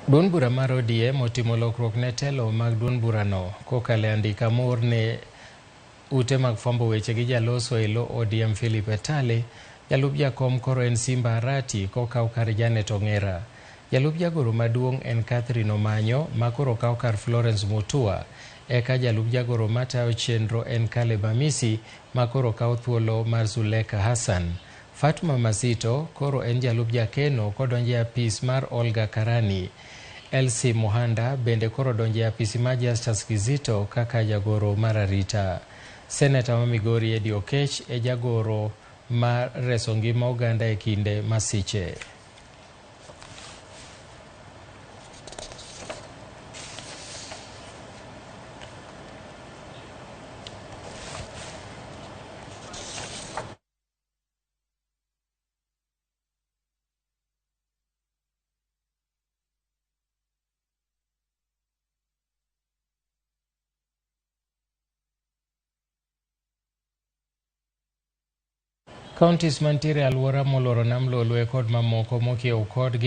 Duond bura mar ODM otimo lokruok ne telo mag duond burano kokalo e andika moor ne ute mag fwambo weche gi jaloso e lo ODM Philip Etale. Jalup jakom koro en Simba Arati kokaw kar Janet Ong'era. Jalup jagoro maduong' en Catherine Omanyo ma koro kaw kar Florence Mutua. Eka jalup jagoro matayo chenro en Caleb Amisi ma koro kaw thuolo mar Zuleka Hassan. Fatma Masito koro en jalup jakeno kodonjo e apis mar Olga Karani. Elsie Muhanda bende koro donjo e apisi mar Justus Kizito kaka jagoro mar arita. Seneta ma Migori Eddie Okech e jagoro mar reso ngima oganda e kinde masiche. Counties mantiere e alwora moluoro nam Lolwe kod mamoko mokiewo kodgi.